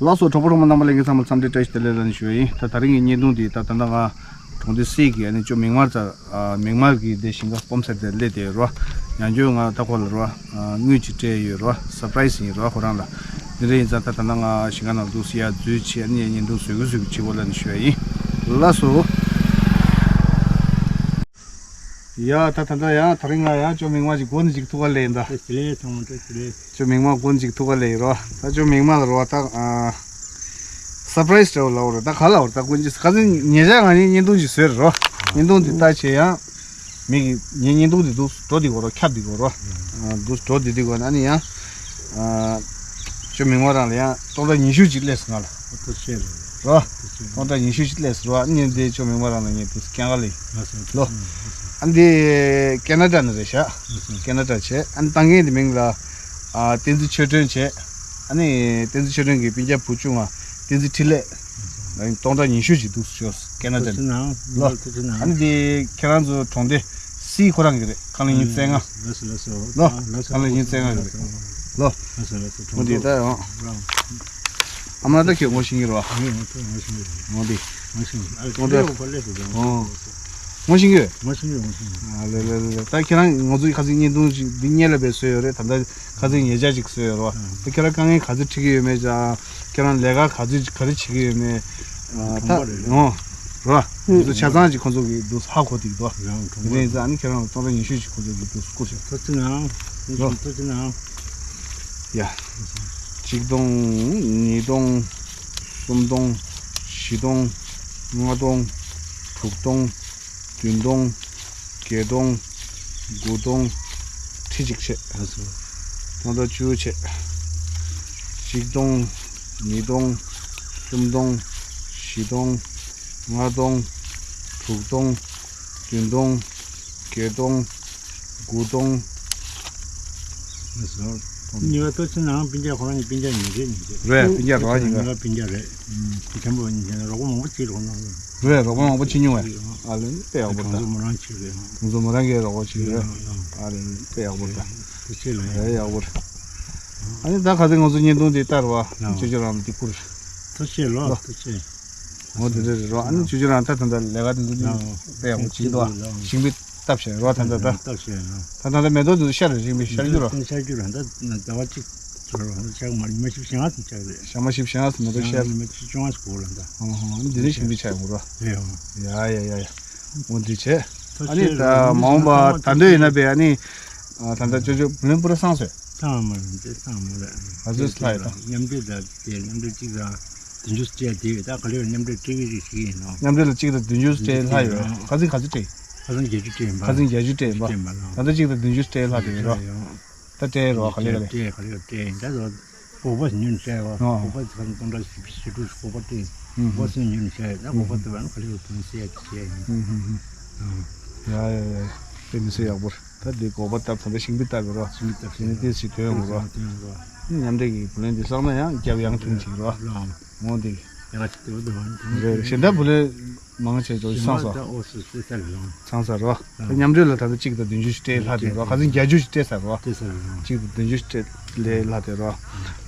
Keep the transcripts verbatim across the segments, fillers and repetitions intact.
ལགས་སོ། གྲོགས་པོ་གྲོགས་མོ་རྣམ་པ་ལྷན་རྒྱས་ཚང་མ་འཚམས་འདྲི་བཀྲ་ཤིས་བདེ་ལེགས་ལ་ནི་ཞུ་ཡ་ཡིན། ད་དེ་རིང་གི་བརྙན་ཐུང་འདི་ད་ད་ལྟ་ང་གྲོང་སྡེ་སྲིད་ཀྱི་ཨ་ནི་ཅོ་མིག་དམར་རྩ་ཨ་མིག་དམར་གྱི་དེ་ཞིང་ཁ་སྤོམ་སར་དེ་སླེབས་བསྡད་ཡོད་རོ། ཡང་ཅོ་ང་ད་ཁོ་ལ་རོ་ཨ་དངུལ་ཅིག་སྤྲད་ཡོད་རོ། སར་པ་རའི་སི་ཡིན་རོ་ཁོ་རང་ལ། འདི་འདྲ་ཡིན་ཙང་ད་ད་ལྟ་ང་ཞིང་ཁ་ནང་འདུག་སེ་ཡར་འཛུལ་བྱས་ཨ་ནི་བརྙན་ཐུང་བཟོ་གི་བཟོ་གི་བྱེད་དགོས་ལ་ནི་ཞུ་ཡ་ཡིན། ལགས་སོ། ཡ་ད་ད་ད་ཡང་དེ་རིང་ང་ཡང་ཅོ་མིག་དམར་གྱི་སྒོ་ནས་ཅིག་ཐུག་ག་སླེབས་ཡིན་ད། ཨེ་ལེ་ཚང་མ་ཏོག་ཙམ་ལེ། ཅོ་མིག་དམར་སྒོ་ནས་ཅིག་ཐུག་ག་སླེབས་ཡིན་རོ། ད་ཅོ་མིག་དམར་ལ་རོ་ད་ཨ་སར་པ་རའི་སི་འདྲ་བོ་ལབ་རོ། ད་ག་ལབ་རོ། ད་ཀུན་གྱིས་ཁ་སང་ཉེ་ཆར་ང་གཉིས་བརྙན་ཐུང་ཅིག་བཟོས་རོ། བརྙན་ཐུང་འདི་ལྟ་བྱས་ཡང་མིག་གིས་ངའི་བརྙན་ཐུང་འདི་འདུག་འགྲོ་འདི་གོ་རོ། ཁྱབ་འདི་གོ་རོ། ཨ་འདུག་འགྲོ་འདི་འདི་གོ་ན་ནི་ཡང་ཨ་ཅོ་མིག་དམར་རང་ལ་ཡང་སྟོང་ཕྲག་ཉི་ཤུ་ཅིག་སླེབས་སོང་ང་ལ། ཨོ་ཐུགས་རྗེ་ཆེ། རོ། སྟོང་ཕྲག་ཉི་ཤུ་ཅིག་སླེབས་སོང་རོ། ཨ་ནི་འདི་ཅོ་མིག་དམར་རང་ལ་ངས་འདུག་སྐྱེལ་ག་ལེ། ལགས་སོ། ལོ། ཨ་འདི་ཀེ་ན་ཌ་ནས་རེད་ཤག་ལགས་སོ། ཀེ་ན་ཌ་བྱས། ཨ་ནི་བཏང་མཁན་འདི་མིང་ལ་ཨ་བསྟན་འཛིན་ཆོས་སྒྲོན་བྱས། ཨ་ནི་བསྟན་འཛིན་ཆོས་སྒྲོན་གྱི་སྤུན་ཀྱག་བུ་ཆུང་བ་བསྟན་འཛིན་འཕྲིན་ལས། ཨ་ནི་སྟོང་ཕྲག་ཉི་ཤུ་ཅིག་འདུག་ཤོག་ཀེ་ན་ཌ་ནས། ལོ། ཨ་ནི་འདི་ཁྱེད་རང་ཚོ་གྲོང་སྡེ་སྲིད་ཁོ་རང་གི་རེད། ཁང་ལེ་ཉིན་བཅོ་ལྔ། ལགས་སོ་ལགས་སོ། ལོ། ལགས་སོ། ཁང་ལེ་ཉིན་བཅོ་ལྔ་གི་རེད། ལོ། ལགས་སོ་ལགས་སོ། ངོ་འདི་ལྟ་ཡོང་། ཨ་མ་ད་ཁྱེད་ངོ་ཤེས་ཀྱི་རེད་བ། ངས་ངོ་ཐུག་ངོ་ཤེས་ཀྱི་རེད། ངོ་འདི། ངོ་ཤེས་ཀྱི་རེད། ཨ་ངོ་འདི། ཁྱེད་ལས་འོ་ལས་སུ་དང་། ཨོ། ངོ་ཤེས་ཀྱི་རེད། ངོ་ཤེས་ཀྱི་རེད། ངོ་ཤེས་ཀྱི་རེད། ཨ་ལེ་ལེ་ལེ། ད་ཁྱེད་རང་ང་ཚོའི་ཁ་སང་བརྙན་ཐུང་ཅིག་འདི་སྔོན་ལ་བས་བཟོས་ཡོད་རེད། ད་ལྟ་ཁ་སང་ཉེ་ཆར་ཅིག་བཟོས་ཡོད་རེད་བ། ཨ་ད་ཁྱེད་རང་དཀའ་ངལ་ག་ཚོད་འཕྲད་ཀྱི་ཡོད་མེད་ཅང་། ཁྱེད་རང་ལས་ཀ་ག་ཚོད་ག་རེ་བྱེད་ཀྱི་ཡོད་མེད། ཨ་ད་གྲོང་པ་རེད། ཨོ། རོ། ཨུ། དེ་ཚོ་ཆ་ཚང་ཅིག་ཁོང་ཚོ་གིས་འདུག་ཧ་གོ་འདུག་དོ། རང་གྲོང་པ། དེ་ནས་ཡིན་ཙང་ཨ་ནི་ཁྱེད་རང་ལ་སྟོང་ཕྲག་ཉི་ཤུ་ཅིག་ཁོང་ཚོ་གིས་འདུག་བསྐུར་བྱས། ཐུགས་རྗེ་གནང་། རོ། ཐུགས་རྗེ་གནང་། ཡ། གཅིག་སྟོང་། ཉིས་སྟོང་། གསུམ་སྟོང་། བཞི་སྟོང་། ལྔ་སྟོང་། དྲུག་སྟོང་། བདུན་སྟོང་། བརྒྱད་སྟོང་། དགུ་སྟོང་། ཁྲི་གཅིག་བྱས། ཨ་སོ། སྟོང་ཕྲག་བཅུ་བྱས། གཅིག་སྟོང་། ཉིས་སྟོང་། གསུམ་སྟོང་། བཞི་སྟོང་། ལྔ་སྟོང་། དྲུག་སྟོང་། བདུན་སྟོང་། བརྒྱད་སྟོང་། དགུ་སྟོང་། ཨ་སོ། གཉིས་ཀ་ལྟོ་ཆེ་ནའང་སྤུན་ཀྱག་ཁོ་རང་གཉིས་སྤུན་ཀྱག་ཉེ་རེད་ཉེ་རེད། རེད། སྤུན་ཀྱག་རང་ཉིན་གཉིས་ཀ་སྤུན་ཀྱག་རེད། ཆེན་པོ་ཉིན་རོགས་པ་མང་པོ་བྱེད་རོགས་གནང་། རེད། རོགས་པ་མང་པོ་བྱེད་མྱོང་བས། ཨ་ལེ་དཔེ་ཡག་པོ་རེད། གྲོང་ཚོ་མོ་རང་བྱེད་རེད། གྲོང་ཚོ་མོ་རང་གིས་རོགས་པ་བྱེད་རེད། ཨ་ལེ་དཔེ་ཡག་པོ་རེད། དེ་ཆེ་ལ་ཡ། རེད་ཡག་པོ་རེད། ཨ་ནི་ད་ཁ་སང་ང་ཚོ་བརྙན་ཐུང་དེ་ལྟར་བ་ཅོ་ཅོ་རང་ལ་འདི་བསྐུར། ཐུགས་རྗེ་ཆེ་ལོ། ཐུགས་རྗེ་ཆེ། འོ་དེ་འདྲ་རེད་རོ། ཨ་ནི་ཅོ་ཅོ་རང་ད་ད་ལྟ་ལས་ཀ་དེ་ཚོ་དཔེ་ཡག་པོ་བྱེད་འདུག་ཞིང་པའི་སྟབས་བྱས་རོ། ད་ད་ད་སྟབས་བྱས་ན། ད་ད་ད་མེ་ཏོག་དེ་ཚོ་ཤར་རེད། ཞིང་པའི་ཤར་རྒྱུ་རོ། ཤར་རྒྱུ་ར་ད་ཟླ་བ་གཅིག་ཚོར་བ་ཤར་མ་ཉི་མ་བཞི་བཅུ་ཞེ་ལྔ་ཙམ་ཆགས་རེད། ཞག་མ་བཞི་བཅུ་ཞེ་ལྔ་ཙམ་མེ་ཏོག་ཤར། ཉི་མ་བཅུ་བཅོ་ལྔ་ཙམ་འགོར་ལ་ད། ཨོ་ཧོ། འདི་ནས་ཞིང་པའི་ཆ་ཡོང་རོ། རེད་ཨོ། ཡ་ཡ་ཡ་ཡ། འོ་འདི་བྱས། ཨ་ནི་ད་མ་འོངས་པ་ད་འདོད་ཡིན་ན་པས་ཨ་ནི། ད་ལྟ་ཅོ་ཅོ་བུ་ལོན་པུ་ར་སངས་སོས། སངས་མ་རེད་དེ་སངས་མ་རེད། ག་ཚོད་ལྷག་ཡོད་དམ། མཉམ་འབྲེལ་དང་དེ་མཉམ་འབྲེལ་གཅིག་དང་བདུན་ཅུ་སྤྲད་དེ་ད་ག་ལེར་མཉམ་འབྲེལ་སྤྲད་ཀྱི་རེད་ཞིག་ཡིན་ནོ། མཉམ་འབྲེལ་ལ་གཅིག་དང་བདུན་ཅུ་སྤྲད་ལྷག་ཡོད། ཁ་སང་ག་ཚོད་སྤྲད། ཁ་སང་བརྒྱད་ཅུ་སྤྲད་ཡིན་པ། ཁ་སང་བརྒྱད་ཅུ་སྤྲད་ཡིན་པ། ད་ལྟ་གཅིག་དང་བདུན་ཅུ་སྤྲད་ལྷག་དེ་ཡོད་རོ། ད་སྤྲད་རོ་ག་ལེ་ག་ལེ། སྤྲད་ག་ལེ་སྤྲད་ཡིན་ད་རོ། སྒོག་པ་ཉུང་བཤད་བ། ཨོ། སྒོག་པ་ཚང་སྟོང་ཕྲག་བཞི་བཅུ་དྲུག་སྒོག་པ་སྟེ། ཨུམ། སྒོག་པ་ཉུང་བཤད་ན་སྒོག་པ་དེ་བ་ན་ག་ལེ་བ་དུང་བཤད་ཀྱི་བཤད་ཡིན། ཨུམ་ཧུམ་ཧུམ། ཨ། ཡ་ཡ་ཡ། དཔེ་མི་སྲིད་ཡག་པོ་རེད། ད་འདི་སྒོག་པ་བཏབ་ད་ལྟ་ཤིང་པི་བཏབ་ཡོད་རོ། ཤིང་པི་བཏབ་ཤིང་པི་ཏི་སི་ཐོན་ཡོང་རོ། ཐོན་ཡོང་རོ། མཉམ་འབྲེལ་གྱི་བུ་ལོན་འདི་བསགས་ན་ཡང་རྒྱབ་ཡང་ཐུང་ཅིག་རོ། ལགས། འོ་འདི། ཡ་ཅི་དེ་བ་དེ་བ་ནི། རེད་གཞན་དག་བུ་ལོན། མང་ཆེ་ཚོ་སངས་ས། ཨོ་སི་སི་ས་རེད་ལགས། སངས་ས་རོ། ཨ། མཉམ་འབྲེལ་ལ་ད་ལྟ་གཅིག་དང་བདུན་ཅུ་ཞིག་སྤྲད་ལྷག་དེ་རོ། ཁ་སང་བརྒྱད་ཅུ་ཞིག་སྤྲད་ཚར་རོ། སྤྲད་ཚར་རོ། གཅིག་དང་བདུན་ཅུ་ཞིག་སྤྲད་ལས་ལྷག་དེ་རོ།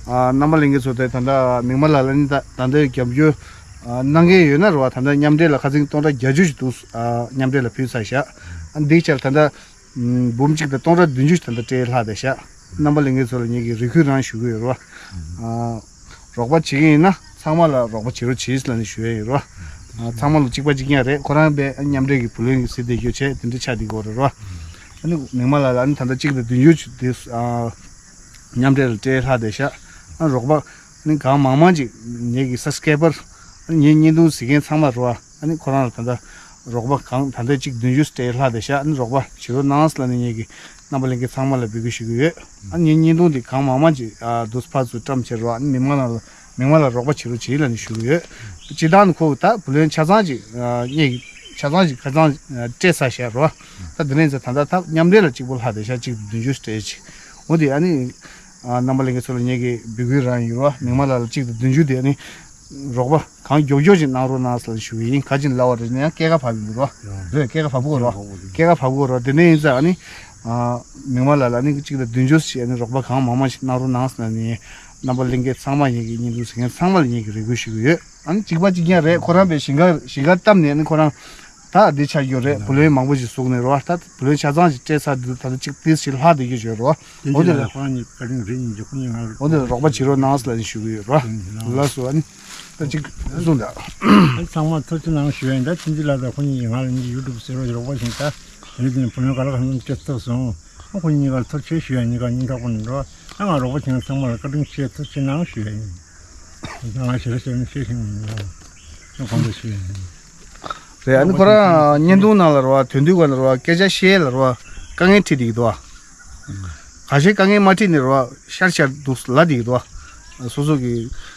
ཨ། རྣམ་པ་ལྷན་རྒྱས་ཚོ་དེ་ད་ལྟ་མིག་དམར་ལགས་ལ་ནི་ད་ད་ལྟའི་རྒྱབ་སྐྱོར་ཨ་གནང་མཁན་ཡོད་ན་རོ། ད་ལྟ་མཉམ་འབྲེལ་ལ་ཁ་སང་སྟོང་ཕྲག་བརྒྱད་ཅུ་ཞིག་འདུག་ཨ། མཉམ་འབྲེལ་ལ་ཕུལ་ཚར་ཤག་ཨ། འདི་ཆར་ད་ལྟ། འབུམ་གཅིག་དང་སྟོང་ཕྲག་བདུན་ཅུ་ཞིག་ད་ལྟ་སྤྲད་ལྷག་བསྡད་ཤག་རྣམ་པ་ལྷན་རྒྱས་ཚོ་ལ་ངེད་ཀྱིས་རེ་སྐུལ་རང་ཞུ་གི་ཡོད་རེད་བ། ཨ། རོགས་པ་བྱེད་ཀྱི་ཡིན་ན་ཚང་མ་ལ་རོགས་པ་བྱེད་རོགས་བྱེད་ཟེར་ལབ་ནས་ཞུ་ཡ་ཡིན་རེད་བ། ཨ། ཚང་མ་ལ་གཅིག་པ་གཅིག་རྐྱང་རེད། ཁོ་རང་པས་མཉམ་འབྲེལ་གྱི་བུ་ལོན་གྱི་ཟེར་བསྡད་རྒྱུ་བྱས་དེ་འདྲ་ཆགས་བསྡད་ཀྱི་ཡོད་རེད་བ། ཨ་ནི་མིག་དམར་ལགས་ལ་ཨ་ནི་ད་ལྟ་གཅིག་དང་བདུན་ཅུ་དེ་ཨ་མཉམ་འབྲེལ་ལ་སྤྲད་ལྷག་བསྡད་ཤག་ཨ། རོགས་པ་ཨ་ནི་གང་མང་མང་ཅིག་ངེད་ཀྱི་སབ་སི་ཀེ་རའི་བར་ཨ་ནི་ངའི་བརྙན་ཐུང་གཟིགས་མཁན་ཚང་མ་རེད་བ། ཨ་ནི་ཁོ་རང་ལ་ད་ལྟ་རོགས་པ་གང་ད་ལྟ་གཅིག་བདུན་ཅུ་སྤྲད་ལྷག་བསྡད་ཤག་ཨ་ནི་རོགས་པ་བྱེད་རོགས་གནང་ཟེར་ལབ་ནས་ངེད་ཀྱི་རྣམ་པ་ལྷན་རྒྱས་ཚང་མ་ལ་འབོད་སྐུལ་ཞུ་གི་ཡོད། ཨ་ནི་ངའི་བརྙན་ཐུང་འདི་གང་མང་མང་ཅིག་ཨ་འདུག་ཕར་ཚུར་བཀྲམ་བྱས་རོགས། ཨ་ནི་མིག་དམར་ལགས་མིག་དམར་ལགས་རོགས་པ་བྱེད་རོགས་བྱེད་ལབ་ནས་ཞུ་གི་ཡོད། སྤྱིར་བཏང་ནི་ཁོ་ད་བུ་ལོན་ཆ་ཚང་ཅིག་ཨ་ངེད་ཀྱི་ཆ་ཚང་ཅིག་ཁ་ཚང་ཨ་སྤྲད་ཚར་ཤག་རོགས། ད་དེ་ནས་ད་ལྟ་ད་མཉམ་འབྲེལ་ལ་གཅིག་པོ་ལྷག་བསྡད་ཤག་གཅིག་བདུན་ཅུ་སྤྲད་ཅིག་འོ་དེ་ཨ་ནི། ཨ། རྣམ་པ་ལྷན་རྒྱས་ཚོ་ལ་ངེད་ཀྱི་འབོད་སྐུལ་རང་ཡིན་རོ། མིག་དམར་ལགས་ལ་གཅིག་དང་བདུན་ཅུ་དེ་ནི་རོགས་པ་གང་མགྱོགས་མགྱོགས་ཅིག་གནང་རོགས་གནང་ཟེར་ཞུ་གི་ཡིན། ག་ཅིག་ལབ་པ་རེད་ན་ཡང་སྐྱེད་ཀ་བབས་ཡོང་གི་རོ། རེད་སྐྱེད་ཀ་བབས་གོ་རོ། སྐྱེད་ཀ་བབས་གོ་རོ། དེ་ནས་ཡིན་ཙང་ཨ་ནི། ཨ། མིག་དམར་ལགས་ལ་ནི་གཅིག་དང་བདུན་ཅུ་ཞིག་ཨ་ནི་རོགས་པ་གང་མང་མང་ཞིག་གནང་རོགས་གནང་ཟེར་ནས་ རྣམ་པ་ལྷན་རྒྱས་ཚང་མ་ཡིན་གྱི་བརྙན་ཐུང་གཟིགས་མཁན་ཚང་མ་ལ་ངེད་ཀྱི་རེ་སྐུལ་ཞུ་གི་ཡོད། ཨ་ནི་གཅིག་པ་གཅིག་རྐྱང་རེད། ཁོ་རང་པའི་ཞིང་ཁ་ཞིང་ཁ་བཏབ་ནས་ཨ་ནི་ཁོ་རང་ད་འདི་ཆགས་ཡོད་རེད། བུ་ལོན་མང་པོ་ཞིག་ཟུག་ནས་རོ། ད་བུ་ལོན་ཆ་ཚང་ཞིག་སྤྲད་ཚར་འདུག་ད་ལྟ་གཅིག་ཏིས་ཞིག་ལྷག་བསྡད་ཀྱི་ཡོད་རོ། དེ་འོ་དེ་ལ་ཁོ་རང་གཉིས་བཀའ་དྲིན་རེད། ཡིན་གྱི་ཁོ་གཉིས་ང་འོ་དེ་ལ་རོགས་པ་བྱེད་རོགས་གནང་ཟེར་ལ་ཞུ་གི་ཡོད་རོ། ལགས་སོ། ཨ་ནི་ད་གཅིག་གསུངས་ད། ཚང་མ་ཐུགས་རྗེ་གནང་ཞུ་ཡ་ཡིན། ད་ཕྱིན་ཅི་ལ་ད་ཁོ་གཉིས་ཀྱིས་ང་ལ་གཉིས་ཡུ་ཊུབ་ཟེར་རོགས་རོགས་པ་བྱེད་ད། དེ་ནས་བུ་ལོན་ག་ལ་གང་འཚམ་སྤྲད་ཐུབ་སོང་། ཨ་ཁོ་གཉིས་ཀར་ཐུགས་རྗེ་ཆེ་ཞུ་ཡ་ཡིན། ཁོ་གཉིས་ཐག་པ་ནས་འགྲོ། ཨ་ང་རོགས་པ་བྱེད་མཁན་ཚང་མ་ལ་བཀའ་དྲིན་ཆེ་ཐུགས་རྗེ་གནང་ཞུ་ཡ་ཡིན། ང་ཞེ་དྲག་ཞེ་དྲག་ཤེས་ཤིང་མི་འདུག་ཨ་གང་འདྲ་ཞུ་ཡ་ཡིན། རེད། ཨ་ནི་ཁོ་རང་བརྙན་ཐུང་ནང་ལ་རེད་བ། དོན་བསྡུ་སྒང་ལ་རེད་བ། སྐད་ཆ་བཤད་ལ་རེད་བ། དཀའ་ངལ་འཕྲད་བསྡད་ཀྱི་འདུག་བ། ཁ་ཤས་དཀའ་ངལ་མ་འཕྲད་ནས་རེད་བ། ཤར་ཤར་འདུག་ལབ་བསྡད་ཀྱི་འདུག་བ། སོ་སོ་གི་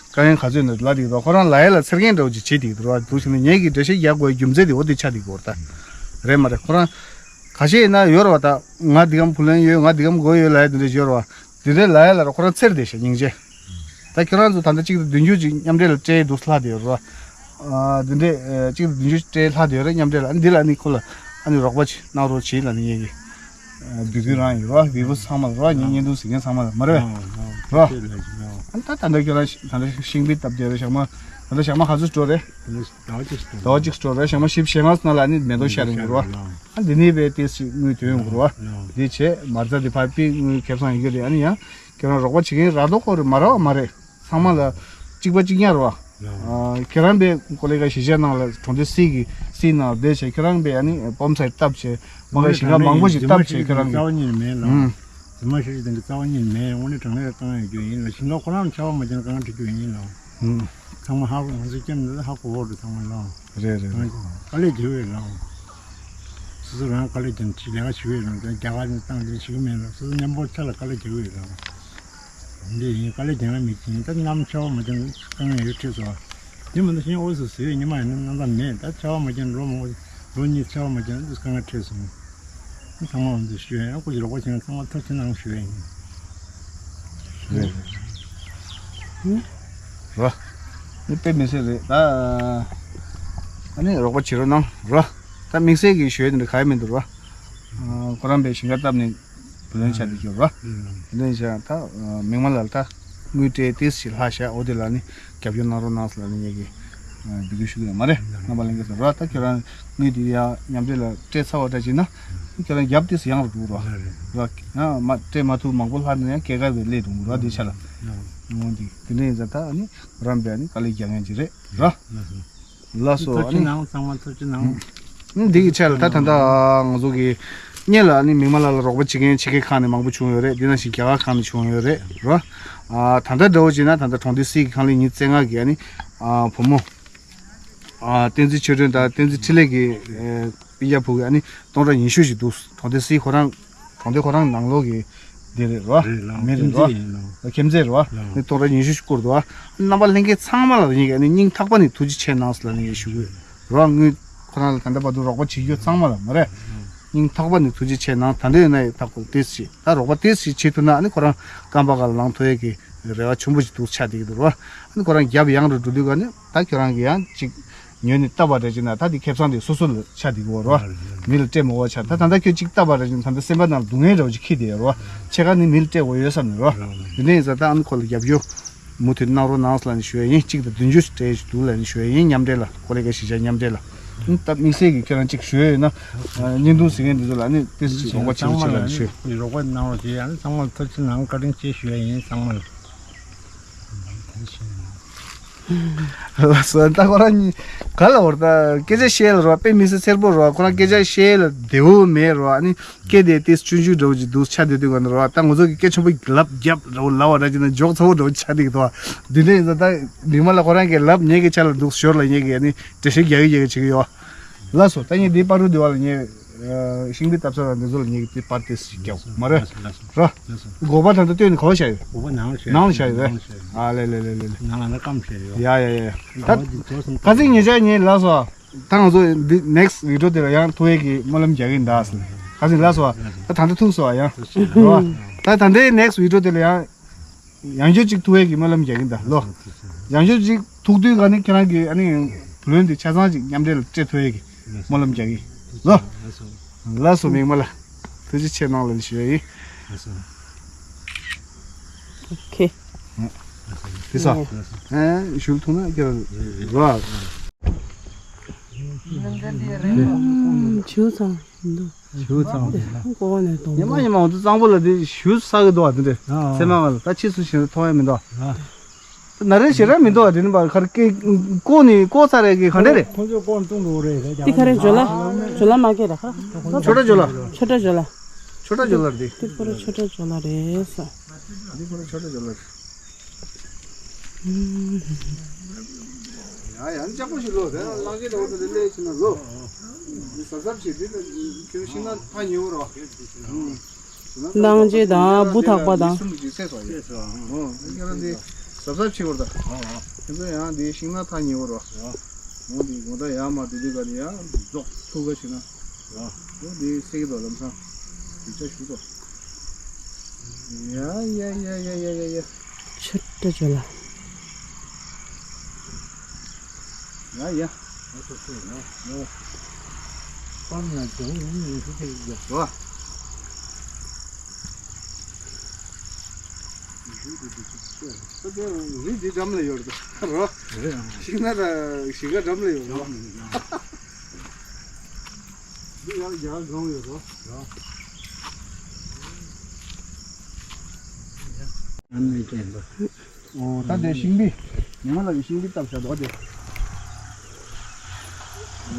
དཀའ་ངལ་ག་ཚོད་འདུག་ལབ་བསྡད་ཀྱི་འདུག་ཁོ་རང་ལབ་ཡ་ལ་འཚེར་མཁན་འདྲ་བོ་ཅིག་བྱེད་བསྡད་ཀྱི་འདུག་རེད་བ། འདུག་བྱས་ནས་ངེད་ཀྱིས་འགྲེལ་བཤད་རྒྱག་དགོས་རྒྱུ་མཚན་དེ་འོ་དེ་ཆགས་བསྡད་ཀྱི་འདུག་རེད་ད། རེད་མ་རེད། ཁོ་རང་ཁ་ཤས་ཡིན་ན་ཡོད་རེད་བ། ད་ང་འདི་གམ་བུ་ལོན་ཡོད། ང་འདི་གམ་དགོས་ཡོད་ལབ་ཡ་དེ་འདྲ་ཡོད་རེད་བ། དེ་འདྲའི་ལབ་ཡ་ལ་རེད་ཁོ་རང་འཚེར་བསྡད་ཤག་སྙིང་རྗེ། ད་ཁྱོད་རང་ཚོ་ད་ལྟ་གཅིག་དང་བདུན་ཅུ་ཅིག་མཉམ་འབྲེལ་ལ་སྤྲད་འདུག་ལྷག་བསྡད་ཡོད་རེད་བ། ཨ་འདི་འདྲས་ཨ་གཅིག་དང་བདུན་ཅུ་སྤྲད་ལྷག་བསྡད་ཡོད་རེད་མཉམ་འབྲེལ་ལ། ཨ་འདི་ལ་ནི་ཁོ་ལ་ཨ་ནི་རོགས་པ་ཅིག་གནང་རོགས་བྱེད་ལབ་ནི་ངེད་ཀྱིས་ཨ་འབོད་སྐུལ་རང་ཡོད་རེད་བ། འབོད་སྐུལ་ཚང་མ་ལ་རེད་བ། ཉིན་བརྙན་ཐུང་གཟིགས་མཁན་ཚང་མ་ལ་མ་རེད་བ། རེད་བ། ཨ་ནི་ད་ད་ལྟ་ཁྱོད་རང་ད་ལྟ་ཤིང་པི་བཏབ་བསྡད་རེད། ཞག་མ་ད་ལྟ་ཞག་མ་ག་ཚོད་འགྲོ་རེད། ཟླ་བ་གཅིག་ཟླ་བ་གཅིག་འགྲོ་རེད། ཞག་མ་བཞི་བཅུ་ཞེ་ལྔ་ཙམ་ནང་ལ་ཨ་ནི་མེ་ཏོག་ཤར་ཡོང་གི་རེད་བ། ཨ་འདི་ནས་བས་ཏོག་ཙམ་དངུལ་ཐོན་ཡོང་གི་རེད་བ། འདི་བྱས་མ་རྩ་འདི་ཕར་པི་དངུལ་ཁེ་བཟང་ཡོང་གི་རེད། ཨ་ནི་ཡང་ཁྱེད་རང་རོགས་པ་བྱེད་མཁན་རག་མདོག་ཁོ་རེད་མ་རེད་བ་མ་རེད། ཚང་མ་ལ་གཅིག་པ་གཅིག་རྐྱང་རེད་བ། ཨ་ཁྱེད་རང་པས་ཀོ་ལེ་ག་གཞིས་ཆགས་ནང་ལ་གྲོང་སྡེ་སྲིད་ཀྱི་སྲིད་ནང་བསྡད་བྱས་ཁྱེད་རང་པས་ཨ་ནི་སྤོམ་སའི་བཏབ་བྱས་མ་ག་ཞིང་ཁ་མང་པོ་ཞིག་བཏབ་བྱས་ཁྱེད་རང་གི་རྩ་བ་ཉིད་ནས་མེད་ལ། ཨུམ། རྫུན་མ་ཤོད་ཅིག་དེ་འདྲ་རྩ་བ་ཉིད་ནས་མེད། དངོས་གནས་དྲང་གནས་དཀའ་ངལ་ཡོད་རྒྱུ་ཡིན་ལ། ཞིང་ཁ་ཁོ་རང་ཆར་པ་མ་བརྒྱབ་ན་དཀའ་ངལ་འཕྲད་རྒྱུ་ཡིན་ལ། ཨུམ། ཚང་མ་ཧ་གོ་ང་ཚོའི་སྐྱབས་འདི་ཧ་གོ་བོ་འགྲོ་ཚང་མ་ལ། རེད་རེད་རེད། དཀའ་ལས་རྒྱག་ཡོད་ལ། སོ་སོ་རང་དཀའ་ལས་རྒྱག་ཅིག་ལས་ཀ་བྱེད་ཡོད་རང་རྒྱ་གར་ནས་བཏང་དེ་བྱེད་ཀྱི་མེད་ལ། སོ་སོ་མཉམ་པོ་ཆ་ལ་དཀའ་ལས་རྒྱག་ཡོད་ལ། འདི་ཡིན་དཀའ་ལས་རྒྱག་ན་མི་ཅིག་ཡིན། ད་གནམ་ཆར་པ་མ་བརྒྱབ་ན་དཀའ་ངལ་ཡོད་འཕྲད་སོང་། དེ་མ་གཏོགས་གཞན་འོ་ཟོ་ཟོས་ཉི་མ་ཡིན་ན་སྣང་ཚ་མེད། ད་ཆར་པ་མ་བརྒྱབ་ན་ལོ་མང་པོ་ལོ་གཉིས་ཆར་པ་མ་བརྒྱབ་ན་དཀའ་ངལ་འཕྲད་སོང་། ཚང་མ་འོ་འདི་ཞུ་ཡ་ཡང་ཁོ་ཅིག་རོགས་པ་བྱེད་མཁན་ཚང་མ་ཐུགས་རྗེ་གནང་ཞུ་ཡ་ཡིན། རེད་རེད། རོ། མི་དཔེ་མི་སྲིད་རེད་ད། ཨ་ནི་རོགས་པ་བྱེད་རོགས་གནང་རོ། ད་དམིགས་བསལ་གྱི་ཞུ་ཡ་དེ་འདྲ་ག་ཡ་མི་འདུག་རོ། ཁོ་རང་པའི་ཞིང་ཁ་བཏབ་ནས་བུ་ལོན་ཆ་དེ་སྐྱོར་རོ། དེ་འདྲ་ཡིན་ཙང་ད་མིག་དམར་ལགས་ད་དངུལ་སྤྲད་ཏིས་ཞིག་ལྷག་ཤག་འོ་དེ་ལ་ནི་རྒྱབ་སྐྱོར་གནང་རོགས་གནང་ཟེར་ལ་ནི་ངེད་ཀྱིས་འབོད་སྐུལ་ཞུ་གི་ཡོད་མ་རེད། རྣམ་པ་ལྷན་རྒྱས་ཚོ་རོ། ད་ཁྱོད་རང་དངུལ་དེ་ཡང་མཉམ་འབྲེལ་ལ་སྤྲད་ཚར་བ་འདྲ་བྱས་ན་ཁྱོད་རང་རྒྱབ་ཏིས་ཡང་རུ་འགྲོ་རོ། རོ། ཡང་མ་སྤྲད་མ་ཐུབ་མང་པོ་ལྷག་ན་ཡང་སྐྱེད་ཀ་བའི་སླད་དུ་འགྲོ་རོ། དེ་ཆ་ལ་འོ་དེ་དེ་འདྲ་ཡིན་ཙང་ད་ནི་རང་པའི་ནི་དཀའ་ལས་རྒྱག་མཁན་ཅིག་རེད་རོ། ལགས་སོ། ཨ་ཐུགས་རྗེ་ནི་གནང་། ཚང་མ་ཐུགས་རྗེ་གནང་། ཨ་ནི་འདི་གི་ཆ་ལ་ད་ད་ལྟ་ང་ཚོ་གི་སྔོན་ལ་ཨ་ནི་མིག་དམར་ལགས་ལ་རོགས་པ་བྱེད་མཁན་ཕྱི་རྒྱལ་ཁག་ནས་མང་པོ་བྱུང་ཡོད་རེད། འདི་ནང་བཞིན་རྒྱ་གར་ཁག་ནས་བྱུང་ཡོད་རེད་རོ། ཨ་ད་ལྟ་འདྲ་བོ་བྱས་ན་ད་ལྟ་གྲོང་སྡེ་སྲིད་ཀྱི་ཁང་གླའི་ཉིན་བཅོ་ལྔ་གི་ཨ་ནི་ཨ་བུ་མོ་ཨ་བསྟན་འཛིན་ཆོས་སྒྲོན་དང་བསྟན་འཛིན་འཕྲིན་ལས་ཀྱི་ཨ་སྤུན་ཀྱག་བུ་གི་ཨ་ནི་སྟོང་ཕྲག་ཉི་ཤུ་ཞིག་འདུག་གྲོང་སྡེ་སྲིད་ཁོ་རང་གྲོང་སྡེ་ཁོ་རང་ནང་ལོགས་ཀྱི་འདི་རེད་རོ། རེད་ལགས། མི་རེད་རོ། ཁྱིམ་མཚེས་ཡིན་ལགས། ཁྱིམ་མཚེས་རེད་བ། ལགས། ནི་སྟོང་ཕྲག་ཉི་ཤུ་ཞིག་བསྐུར་འདུག་བ། རྣམ་པ་ལྷན་རྒྱས་ཚང་མ་ལ་ཡིན་གྱི་ཨ་ནི་སྙིང་ཐག་པ་ནས་ཐུགས་རྗེ་ཆེ་གནང་ཟེར་ལ་ནི་ངས་ཞུ་གི་ཡོད་རོ། དངུལ་ཁོ་རང་ལ་ད་ལྟ་བར་དུ་རོགས་པ་བྱེད་རྒྱུ་ཚང་མ་ལ་མ་རེད། སྙིང་ཐག་པ་ནས་ཐུགས་རྗེ་ཆེ་གནང་། ད་འདྲ་ཡོད་ན་ཡང་ད་ཁོ་ཏིས་ཞིག་ད་རོགས་པ་ཏིས་ཞིག་བྱེད་ཐུབ་ན་ཨ་ནི་ཁོ་རང་རྐང་པ་སྒང་ལ་ལངས་ཐུབ་ཡས་ཀྱི་རེ་བ་ཆེན་པོ་ཞིག་འདུག་ཆགས་བསྡད་ཀྱི་འདུག་རོ། ཨ་ནི་ཁོ་རང་རྒྱབ་ཡངས་རུ་འགྲོ་དུས་ག་ནི་ད་ཁྱོད་རང་གི་ཡང་ཅིག་ཉོས་ནས་བཏབ་པ་རེད་ཅེ་ན་ད་དེ་ཁེ་བཟང་དེ་སོ་སོ་ལ་ཆགས་བསྡད་ཀྱི་ཡོད་རོ། མི་ལ་སྤྲད་མི་དགོས་ཆགས། ད་ད་ལྟ་ཁྱོད་གཅིག་བཏབ་པ་རེད་ཅེ་ན་ད་ལྟ་སེམས་པ་ནང་ལ་སྡུག་བསྔལ་འདྲ་བོ་ཅིག་འཁྱེར་བསྡད་ཡོད་རོ། ཕྱེད་ཀ་ནི་མི་ལ་སྤྲད་དགོས་ཡོད་བསམ་ནས་རོ། དེ་འདྲ་ཡིན་ཙང་ད་ཨ་ནི་ཁོ་ལ་རྒྱབ་སྐྱོར་མུ་མཐུད་གནང་རོགས་གནང་ཟེར་ལབ་ནས་ཞུ་ཡ་ཡིན། གཅིག་དང་བདུན་ཅུ་སྤྲད་འདུག་ལབ་ནས་ཞུ་ཡ་ཡིན། མཉམ་འབྲེལ་ལ་ཀོ་ལེ་ག་གཞིས་ཆགས་མཉམ་འབྲེལ་ལ། ཨ་ནི་ད་དམིགས་བསལ་གྱི་ཁྱོད་རང་གཅིག་ཞུ་ཡ་ཡོད་ན་བརྙན་ཐུང་གཟིགས་མཁན་འདི་ཚོ་ལ་ཨ་ནི་ཏིས་ཅིག་རོགས་པ་བྱེད་རོགས་བྱེད་ལབ་ནས་ཞུ། རོགས་པ་གནང་རོགས་བྱེད། ཨ་ནི་ཚང་མ་ལ་ཐུགས་རྗེ་གནང་། བཀའ་དྲིན་ཆེ་ཞུ་ཡ་ཡིན་ཚང་མ་ལ། ལགས་སོ། ད་ཁོ་རང་གཉིས་ག་ལ་བར་ད་སྐད་ཆ་བཤད་ལ་རོ། དཔེ་མི་སྲིད་འཚེར་པོ་རོ། ཁོ་རང་སྐད་ཆ་བཤད་ལ་བདེ་བོ་མེད་རོ། ཨ་ནི་སྐད་དེ་ཏིས་ཆུང་ཆུང་འདྲ་བོ་ཅིག་འདུག་ཆགས་བསྡད་དུས་ག་ནས་རོ། ད་ང་ཚོ་གི་སྐད་ཆེན་པོ་ལབ་རྒྱབ་རོ་ལབ་པ་འདྲ་ཅིག་ན་འཇོག་ཚ་བོ་འདྲ་བོ་ཆགས་བསྡད་ཀྱི་འདུག་འདི་འདྲ་ཡིན་ཙང་ད་མིག་དམར་ལགས་ཁོ་རང་གིས་ལབ་ངེད་ཀྱི་ཆ་ལ་འདུག་ཞོར་ལ་ངེད་ཀྱིས་ཨ་ནི་འགྲེལ་བཤད་རྒྱག་གི་རྒྱག་གི་བྱེད་ཀྱི་ཡོད། ལགས་སོ། ད་ངས་འདི་པར་རུ་འདི་བ་ལ་ངས་ཤིང་པི་བཏབ་ས་ལ་འདི་ཚོ་ལ་ངས་འདི་པར་ཏེ་ཞིག་རྒྱག་མ་རེད། ལགས་སོ། རོ། ལགས་སོ། འགོག་པ་ད་ལྟ་སྟོད་ནས་ག་བ་བཞག་ཡོད། འགོག་པ་ནང་ལ་བཞག་ཡོད། ནང་ལ་བཞག་ཡོད། ནང་ལ་བཞག་ཡོད། ནང་ལ་ན་སྐམ་བཞག་ཡོད། ཡ་ཡ་ཡ། ད་ཁ་སང་ཉེ་ཆར་ངས་ལགས་སོ། ད་ང་ཚོ་འདི་next video དེ་ལ་ཡང་ཐུག་ཡས་ཀྱི་སྨོན་ལམ་རྒྱག་གི་ཡིན་ད་ཟེར། ཁ་སང་ལགས་སོ། ད་ད་ལྟ་ཐུག་སོ་ཡང་། རོ། ད་ད་ལྟའི་next video དེ་ལ་ཡང་། ཡང་བསྐྱར་ཅིག་ཐུག་ཡས་ཀྱི་སྨོན་ལམ་རྒྱག་གིན་ད་ལོ། ཡང་བསྐྱར་ཅིག་ཐུག་དུས་ག་ནི་ཁྱེད་རང་གི་ཨ་ནི་བུ་ལོན་དེ་ཆ་ཚང་ཅིག་མཉམ་འབྲེལ་ལ་སྤྲད་ཐུབ་ཡས་ཀྱི་སྨོན་ལམ་རྒྱག་གི་ལོ། ལགས་སོ། མིག་དམར་ལགས། ཐུགས་རྗེ་ཆེ་གནང་ལ་ཞུ་ཡ་ཡིན། ལགས་སོ། ཨོ་ཁེ། དེ་ས། ཨེ་ཞུ་ཐུང་ན་ཁྱེད་རང་རོ། ཆུ་ཚང་འདུག་ཆུ་ཚང་འདུག་ཀོ་བ་ནས་གཏོང་ཉི་མ་ཉི་མ་འོ་ཚོ་གཙང་པོ་ལ་དེ་ཞུ་ས་གི་འདུག་བ་དེ་འདྲ། ཚེ་མ་ང་ལ་ད་ཕྱིས་སུ་ཞེ་དྲག་མཐོང་ཡ་མི་འདུག་ན་རེ་ཞེ་དྲག་མི་འདུག་བ་དེ་ནི་བར་ཁར་ཀེ་ཀོ་ནི་ཀོ་ས་རེ་གི་ག་འདྲ་རེད། ཁོ་ཚོ་ཀོ་ནི་བཏུང་འགྲོ་རེད་ཟེར་ཀྱང་། དེ་ག་རེ་ཇོ་ལ་ཇོ་ལ་མ་སྐད་ར་ཁ། ཆོ་འདྲ་ཇོ་ལ། ཆོ་འདྲ་ཇོ་ལ། ཆོ་འདྲ་ཇོ་ལ་རེད། དེ་ཁོ་ར་ཆོ་འདྲ་ཇོ་ལ་རེད་ས། འདི་ཁོ་ར་ཆོ་འདྲ་ཇོ་ལ་རེད། ཡ་ཡ་ལྕགས་པོ་ཞིག་ལོ། དེ་ལ་གླང་ཆེན་འདྲ་བོ་དེ་ལས་ཕྱིན་ན་ལོ། འདི་གཟབ་གཟབ་བྱེད། འདི་ལ་ཁྱོད་ཤིང་ནགས་ཐག་ཉེ་བོ་རོ། གླང་ཆེན་དང་འབུ་ཐག་པ་དང་། གསུམ་གྱི་ཚེ་སོ་ཡ། འོ་འདི་ཁྱོད་རང་འདི་གཟབ་གཟབ་བྱེད་བར་ད། ཁྱོད་ཚོ་ཡང་འདི་ཤིང་ནགས་ཐག་ཉེ་བོ་རོ། འོ་འདི་ངོ་ད་ཡ་མ་དེ་དུས་ག་ནས་ཡ་རྫོགས་ཐུག་ག་ཕྱིན་ན། འོ་འདི་སེ་གི་དོ་ལམ་སང་། དེ་ཆ་ཞུ་དོ། ཡ་ཡ་ཡ། ཆུ་ཏྲ་ཅོ་ལ། ཡ་ཡ། ཨ་ཏོ་ཏོ་ཡ། ཡ། པང་ན་ཅོ་ཡིན་ཡིན་ཤུ་ཏེ་ཡ། ཝ། ད་དེ་རི་འདི་འགྲམ་ལ་ཡོད་རེད་རོ། རེད་ཨང་། ཤིང་ནགས་ད་ཞིང་ཁ་འགྲམ་ལ་ཡོད་རོ། འདི་ཡར་རྒྱ་གར་སྒང་ཡོད་རོ། རོ། ཨ་ནི་ཅན་པ། ཨོ་ད་དེ་ཤིང་པི། མི་མ་ལ་གི་ཤིང་པི་བཏབ་བཞག་འདུག་དེ།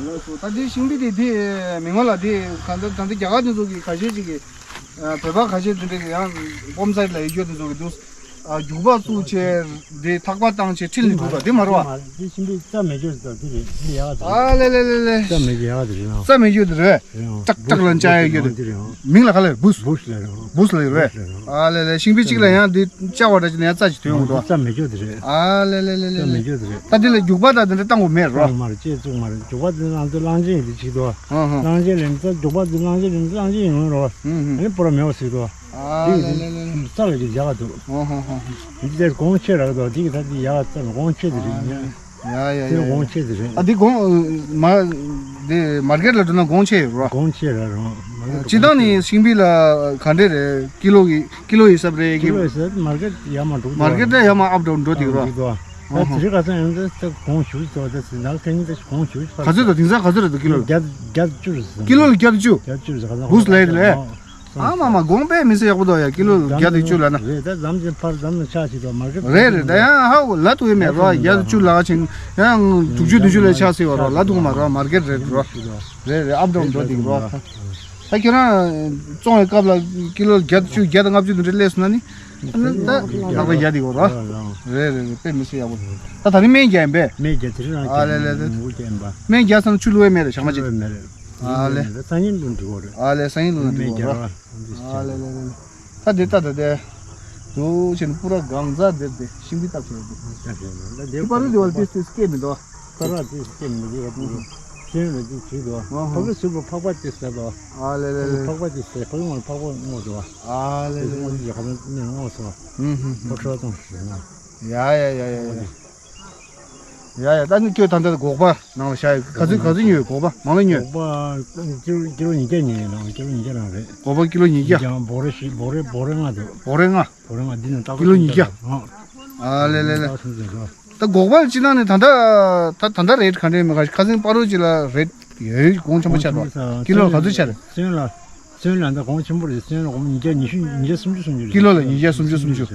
ལགས་སོ། ད་དེ་ཤིང་པི་དེ་དེ་མི་མ་ལ་དེ་གང་ལྟར་ད་ལྟ་རྒྱ་གར་དེ་ཚོ་གི་ཁ་ཤས་ཅིག་གི། ཨ་བོད་པ་ཁ་ཤས་དེ་འདྲ་གི་ཡང་སྤོམ་སའི་ལ་ཡོད་རྒྱུ་དེ་ཚོ་གི་འདུག་ཨ་རྒྱུག་པ་བཙུགས་བྱས་དེ་ཐག་པ་བཏང་བྱས་ཁྲིད་ལ་འགྲོ་བ་དེ་མ་རེད་བ། དེ་ཤིང་པི་རྩ་མེད་རྒྱུ་དེ་དེ་རེད། དེ་ཡག་དེ་རེད། ཨ་ལེ་ལེ་ལེ་ལེ། རྩ་མེད་རྒྱུ་ཡག་དེ་རེད་ཨང་། རྩ་མེད་རྒྱུ་དེ་རེད། རེད་ཨང་། ཀྲག་ཀྲག་ལ་འཇགས་ཡ་ཡོད་དེ། མིང་ལ་ག་ལ་བུས། བུས་ལ་རེད། བུས་ལ་རེད། ཨ་ལེ་ལེ། ཤིང་པི་གཅིག་ལ་ཡང་འདི་བཅའ་བ་འདྲ་ཅིག་ནས་ཡང་རྩ་ཅིག་ཐོན་ཡོང་འདུག་རྩ་མེད་རྒྱུ་དེ་རེད། ཨ་ལེ་ལེ་ལེ་ལེ། རྩ་མེད་རྒྱུ་དེ་རེད། ད་འདི་ལ་རྒྱུག་པ་དང་འདི་འདྲ་བཏང་དགོས་མེད་རོ། བཏང་མ་རེད། ཅེས་བཙུགས་མ་རེད། རྒྱུག་པ་འདི་ང་ཚོ་གླང་ཆེན་ཡིན་དེ་བྱེད་དོ། ཧང་ཧང་། གླང་ཆེན་ལེན་ས་རྒྱུག་པ་འདི་གླང་ཆེན་ལེན་ས་གླང་ཆེན་ཡོང་རོ། ཧུང་ཧུང་། ཨ་ནི་པོ་ར་མེད་པ་ཟིག་དོ། ཨ་ལེ་ལེ་ལེ། རྩ་ལ་གི་རྒྱག་འདུག་ཧང་ཧང་ཧང་། འདི་དེར་གོང་ཆེ་རག་དོ། འདི་གི་ད་འདི་ཡག་རྩ་ལ་གོང་ཆེ་དེ་རེད། ཡ་ཡ་དེ་ཡ་ཡ། གོང་ཆེ་དེ་རེད། ཨ་འདི་གོང་མ་འདི་མར་ཀེཊ་ལ་འགྲོ་ན་གོང་ཆེ་ཡོད་རོ། གོང་ཆེ་ར་རོ། སྤྱི་བཏང་ནི་ཤིང་པི་ལ་ག་འདྲས་རེད། ཀི་ལོ་གི་ཀི་ལོ་ཡི་ཧི་སབ་རེད། ཀི་ལོ་ཡི་ཧི་སབ་མར་ཀེཊ་ཡར་མར་འགྲོ་གི་འདུག་མར་ཀེཊ་ལ་ཡར་མར་ཨབ་ཌའུན་འགྲོ་དེ་རོ། འགྲོ་གི་འདུག་ད་དེ་རིང་ཁ་སང་ཡང་ད་གོང་ཞུ་ཙོ་ད་ཟིན་ནག་ཐེངས་ད་གོང་ཞུ་ག་ཚོད་རེད་འདུག་ཀི་ལོ་ལ། བརྒྱ་བརྒྱ་བཅུ་རེད་ཟིན། ཀི་ལོ་ལ་བརྒྱ་དང་བཅུ། བརྒྱ་བཅུ་རེད་ཟིན། ཁ་སང་བུས་ལ་ཡི་ལས། ཨ་མ་མ་གོང་དཔེ་མི་སྲིད་ཡག་པོ་འདུག་ཡ། ཀི་ལོ་བརྒྱ་དང་བཅུ་ལབ་ན། རེད། ད་ལམ་ཅན་ཕར་ལམ་ལ་ཆགས་ཤིག་འདུག་མར་ཀེཊ་རེད་རེད། ད་ཡང་ཧ་གོ་ལ་ཐུག་ཡོད་མེད་རོ། བརྒྱ་དང་བཅུ་ལ་ཕྱིན་ཡང་དྲུག་ཅུ་བདུན་ཅུ་ལ་ཆགས་སྲིད་བ་རོ། ལ་ཐུག་མ་རོ། མར་ཀེཊ་རེད་རོ། རེད་རེད། ཨབ་ཌའུན་འགྲོ་དེ་རོ། ད་ཁྱོད་རང་བཙོང་བའི་སྐབས་ལ་ཀི་ལོ་བརྒྱ་དང་བཅུ་བརྒྱ་དང་ལྔ་བཅུ་དེ་འདྲ་སླེབས་སོང་ན་ནི། ཨ་ནི་ད་ལྷག་པ་བརྒྱ་དེ་གོ་རོ། རེད་རེད་རེད། དཔེ་མི་སྲིད་ཡག་པོ་འདུག་ད་ད་ནི་སྨན་རྒྱག་ཡིན་པས། སྨན་རྒྱག་དེ་རིང་རང་ཨ་ལེ་ལེ་ལེ། ངུ་རྒྱག་ཡིན་པ། སྨན་རྒྱག་ས་ན་ཆུ་བླུགས་ཡས་མེད་རེད། ཞག་མ་གཅིག་ཨ་ལེ། སང་ཉིན་ལུང་འགྲོ་གི་རེད། ཨ་ལེ། སང་ཉིན་ལུང་འགྲོ་གི་རེད། ཨ་ལེ་ལེ་ལེ། ད་དེ་ད་ད་དེ། དུ་ཆེན་པུ་ར་གང་ཟག་དེ་དེ་ཤིང་པི་བཏབ་བྱས་དེ། ད་པ་རུ་དེ་བ་ཏིས་ཏིས་སྐད་མི་འདུག་པ་ར་ཏིས་སྐད་མི་འདུག་པ་རུ། ཤིང་ལ་ཏིས་ཞིག་འདུག་ཕ་གི་སུ་པ་ཕག་པ་ཏིས་ཟེར་འདུག་ཨ་ལེ་ལེ་ལེ། ཕག་པ་ཏིས་ཟེར། ཕ་གི་ངོ་ཕག་པ་ངོ་འདུག་ཨ་ལེ་ལེ་ལེ། ཕག་པ་ཏིས་ཟེར། ཕ་གི་ངོ་ཡག་པ་ནི་ངོ་སོང་། ཧུམ་ཧུམ་ཧུམ། ཕོ་ཁྲོ་དང་ཞེ་ན། ཡ་ཡ་ཡ་ཡ་ཡ། ཡ་ཡ། ད་ནི་ཁྱོད་ད་ལྟ་སྒོག་པ་ནང་ལ་བཞག་ཡོད། ག་ཚོད་ག་ཚོད་ཉོས་ཡོད། སྒོག་པ་མང་ལ་ཉོས། སྒོག་པ་ཀི་ལོ་ཀི་ལོ་ཉིས་བརྒྱ་ཉོས་ཡོད་ནང་། ཀི་ལོ་ཉིས་བརྒྱ་རང་རེད། སྒོག་པ་ཀི་ལོ་ཉིས་བརྒྱ། ཡང་བོ་རེ་བཞི། བོ་རེ་བོ་རེ་ལྔ་འདུག་བོ་རེ་ལྔ། བོ་རེ་ལྔ་འདི་ནང་ཏག་ཏག་ཀི་ལོ་ཉིས་བརྒྱ། ཨ་ལེ་ལེ་ལེ། ད་སྒོག་པ་སྤྱི་བཏང་ནི་ད་ལྟ་ད་ད་ལྟ་རེད་ག་འདྲས་མེད་ག་ཁ་སང་པ་རུ་ཅིག་ལ་རེད་ཡོད། གོང་ཆེན་པོ་ཆགས་འདུག་ཀི་ལོ་ལ་ག་ཚོད་ཆགས་རེད། སོན་ལ་སོན་ལ་ད་གོང་ཆེན་པོ་རེད། སོན་ལ་གོང་ཉིས་བརྒྱ་ཉི་ཤུ། ཉིས་བརྒྱ་སུམ་ཅུ་སུམ་ཅུ་རེད། ཀི་ལོ་ལ་ཉིས་བརྒྱ་སུམ་ཅུ་སུམ་ཅུ།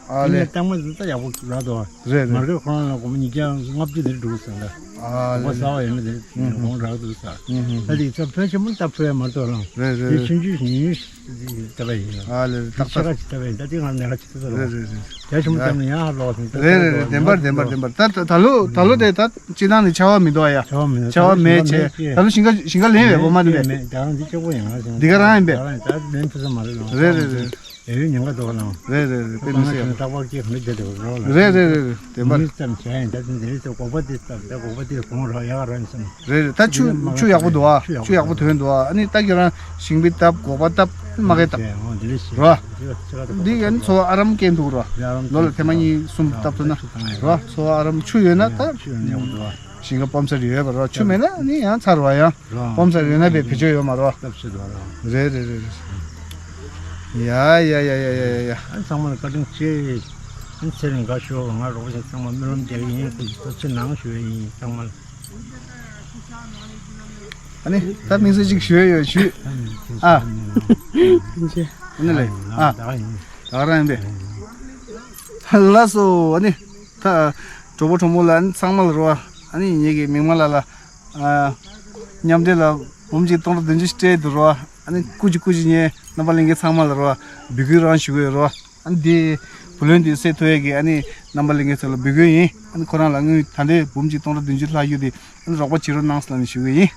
ཨ་ལེ། ཨ་ནི་སྟག་མ་འདི་ད་ཡག་པོ་རག་འདུག་རེད་རེད། མར་ཀེཊ་ཁོ་རང་ལ་སྒོར་མོ་ཉིས་བརྒྱ་ལྔ་བཅུ་དེ་འདྲ་འགྲོ་གི་འདུག་ཨ་ལེ་ལེ། གོང་རག་འདུག་ས། ཨུ་ཧུ། ད་དེ་ཚ་ཕོན་ཆེན་པོ་ད་ཕོན་མ་གཏོགས་རང་། རེད་རེད་དེ་རེད། ཆུང་ཆུང་ཞིག་ཡིན། ད་བ་ཡིན། ཨ་ལེ་ལེ། ཏག་ཏག་ད་བ་ཡིན། ད་དེ་ང་ནས་ཧ་ཅི་ད་རེད་རེད་རེད། རྒྱ་ཆེན་པོ་བཏང་ནས་ཡང་ཧ་ལོག་སོང་། རེད་རེད་རེད། བདེན་པར་བདེན་པར་བདེན་པར། ད་ད་ད་ལོ་ད་ལོ་དེ་ད་སྤྱི་བཏང་ནས་ཆར་པ་མི་འདུག་ཨ་ཡ། ཆར་པ་མི་འདུག་ཆར་པ་མེད་བྱས། ད་ལོ་ཞིང་ཁ་ཞིང་ཁ་ལེན་བས་པོ་མ་དེ་འདྲས། མེད་མེད། ད་རང་འདི་གཅིག་པོ་ཡིན་ང་ཞིང་། འདི་ག་རང་ཡིན་པས། ད་རང་ད་ལེན་ཐུབ་ས་མ་རེད་ལ། རེད་རེད་རེད། ཡོད་ཉེན་ཁ་འདུག་ལ། རེད་རེད་རེད། དཔེ་མི་སྲིད་ཡག་པོ། རྟག་པར་སྐྱེ་གང་འདྲ་བསྡད་འདུག་རོགས་ལ། རེད་རེད་རེད་རེད། བདེན་པར། མི་ཙམ་བྱས་ཡིན། ད་དེ་འདི་རེད་ཟེར། སྒོག་པ་དེ་བཏབ། ད་སྒོག་པ་དེ་གོང་རག་ཡག་རག་ཡིན་བསམ། རེད་རེད། ད་ཆུ་ཆུ་ཡག་པོ་འདུག་ཨ། ཆུ་ཡག་པོ་ཐོན་འདུག་ཨ། ཨ་ནི་ད་ཁྱེད་རང་ཞིང་པའི་སྟབས་སྒོག་པ་སྟབས་མ་གའི་སྟབས། འདི་རེད་ཟེར། རོ། འདི་ཡང་འཚོ་བ་ཨ་རམ་སྐྱེལ་འདུག་རོ། ལོ་ལ་ཐེངས་མ་གཉིས་གསུམ་བཏབ་ཐུབ་ན་རོ། འཚོ་བ་ཨ་རམ། ཆུ་ཡོད་ན་ད། ཆུ་ཡོད་ན་ཡག་པོ་འདུག་ཨ། ཞིང་ཁ་སྤོམ་ས་རེ་ཡོད་པ་རོ། ཆུ་མེད་ན་ནི་ཡང་ཚར་བ་ཡང་། རོ། སྤོམ་ས་རེ་ན་བའི་བེད་སྤྱོད་ཡོད་མ་རོ། སྟབས་ཤེས་འདུག་རོ། རེད་རེད་རེད་རེད། ཡ་ཡ་ཡ། ཨ་ཚང་མ་ལ་བཀའ་དྲིན་ཆེ། ཨ་ནི་ཚེ་རིང་དགའ་ཞུ། ང་རོགས་པ་ཚང་མ་སྨོན་ལམ་རྒྱག་གི་ཡིན། ཁོ་ཚོ་ཐུགས་རྗེ་གནང་ཞུ་ཡ་ཡིན་ཚང་མ་ལ། ཨ་ནི་ད་དམིགས་བསལ་ཅིག་ཞུ་ཡ་ཡོད་ཞུ། ཨ་ནི་ཐུགས་རྗེ་ཨ་གནང་། ཐུགས་རྗེ། ཨ་ནི་ལེ། ཨ་ད་ག་ཡིན། ད་ག་རང་ཡིན་པས། ལགས་སོ། ཨ་ནི་ད་གྲོགས་པོ་གྲོགས་མོ་ལ་ཨ་ནི་ཚང་མ་ལ་རོ། ཨ་ནི་ངེད་ཀྱི་མིག་དམར་ལགས་ལ་ཨ་མཉམ་འབྲེལ་ལ་འབུམ་གཅིག་སྟོང་ཕྲག་བདུན་ཅུ་སྤྲད་འདུག་རོ། ཨ་ནི་སྐུ་མཁྱེན་སྐུ་མཁྱེན། ངས་རྣམ་པ་ལྷན་རྒྱས་ཚང་མ་ལ་རོ་འབོད་སྐུལ་རང་ཞུ་གི་ཡོད་རོ། ཨ་ནི་དེ་བུ་ལོན་དེ་སེལ་ཐུབ་ཡས་ཀྱི་ཨ་ནི་རྣམ་པ་ལྷན་རྒྱས་ཚོ་ལ་འབོད་སྐུལ་ཡིན། ཨ་ནི་ཁོ་རང་ལ་དངུལ་ད་ལྟའི་འབུམ་གཅིག་སྟོང་ཕྲག་བདུན་ཅུ་ལྷག་ཡོད་དེ་ཨ་ནི་རོགས་པ་བྱེད་རོགས་གནང་ཟེར་ལབ་ནས་ཞུ་གི་ཡིན།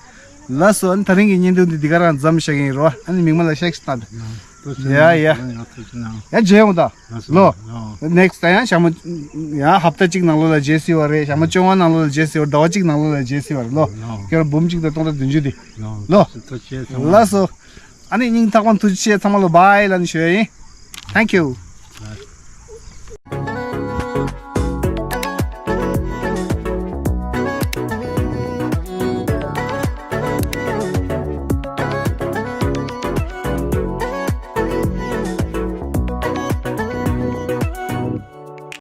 ལགས་སོ། ཨ་ནི་ད་རིང་གི་བརྙན་ཐུང་འདི་འདི་ག་རང་མཚམས་བཞག་གི་ཡིན་རོ། ཨ་ནི་མིག་དམར་ལགས་ཤག་ཤིག་བཏང་དང་། ཡ་ཡ། ཡ་མཇལ་ཡོང་ད། ལོ། ནེགསི་ད་ཡང་ཞག་མ་ཡང་ཧབ་ཏ་གཅིག་ནང་ལོགས་ལ་མཇལ་སྲིད་པ་རེད། ཞག་མ་བཅོ་ལྔ་ནང་ལོགས་ལ་མཇལ་སྲིད་པ། ཟླ་བ་གཅིག་ནང་ལོགས་ལ་མཇལ་སྲིད་པ་རེད་ལོ། ཁྱེད་རང་འབུམ་གཅིག་དང་སྟོང་ཕྲག་བདུན་ཅུ་དེ། ལོ། ལགས་སོ། ཨ་ནི་སྙིང་ཐག་པ་ནས་ཐུགས་རྗེ་ཆེ། ཚང་མ་ལ་བྷའི་ལབ་ནས་ཞུ་ཡ་ཡིན། Thank you།